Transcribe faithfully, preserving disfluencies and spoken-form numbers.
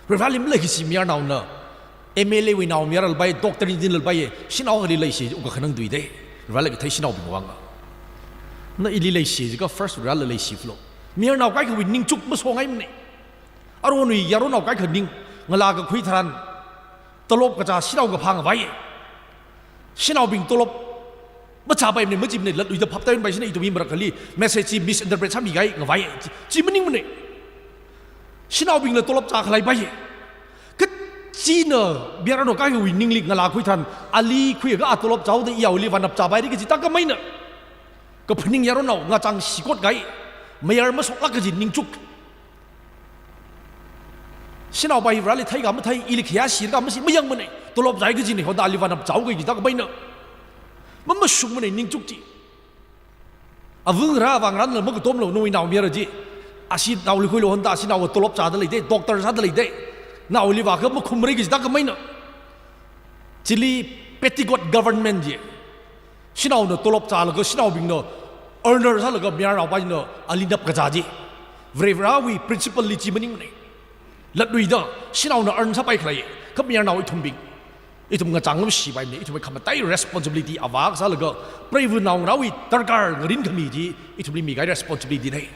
Vareli maleikashi mayarnaona, M L A wui naomayar lapai, doctor engineer lapai, shanao akhali leishi, uka khanang tuidei. Vareli kathei shanaobing vang. Na ili leishi jiakha first Vareli leishi flo. Mayarnao kaikhawui ningchuk masongaimane. Aronwui yaronnao kaikha ning, ngalā kakhui tharan, tolop kachā shanao kaphā ngavai. Shanaobing tolop machāpaimane, machimane, latluida phaptā eina paishina ithumwui marakhali, message chi misinterpret sāmi kahai ngavai. Chi, chi maningmane. Shanaobingla tolop chākhalei pai. Kachina mayarnao kaikhawui ningli ngalā khui tharan, ali khuiakha a tolop chāhaoda iyaoli vānap chāpaira kaji tākhameina. Kaphaning yaronnao ngachang shikot kahai. Mayar mashoklāk kaji ningchuk. Shanao pai Vareli theikha mathei, ili khayāshikha mashi, mayangmane. Tolop chāi kajine, hoda ali vānap chāhaoki kaji tākhameina. Mamashungmane ningchuk chi. Avungra vangranla makatomlo, nawui naomayara chi. Ashi naoli khuilo honda, ashi naowa tolop chāda leidei, doctor sāda leidei. Naoli vākha makhumra kaji tākhameina. Chili petticoat government chi. Shanaona tolop chālaga, shanaobingna earner sālaga, mayarnao paina ali nap kachā chi. Vare Varewui principle li chi maningmane. Latluida, shanaona earn sāpai khalei, kha mayarnao ithumbing. Ithum ngachang ngamshipaimane, ithumwui khamatai responsibility avā sālaga, preiva naongarāwui darkar ngarinkhami chi, ithumli mikahai responsibility ne.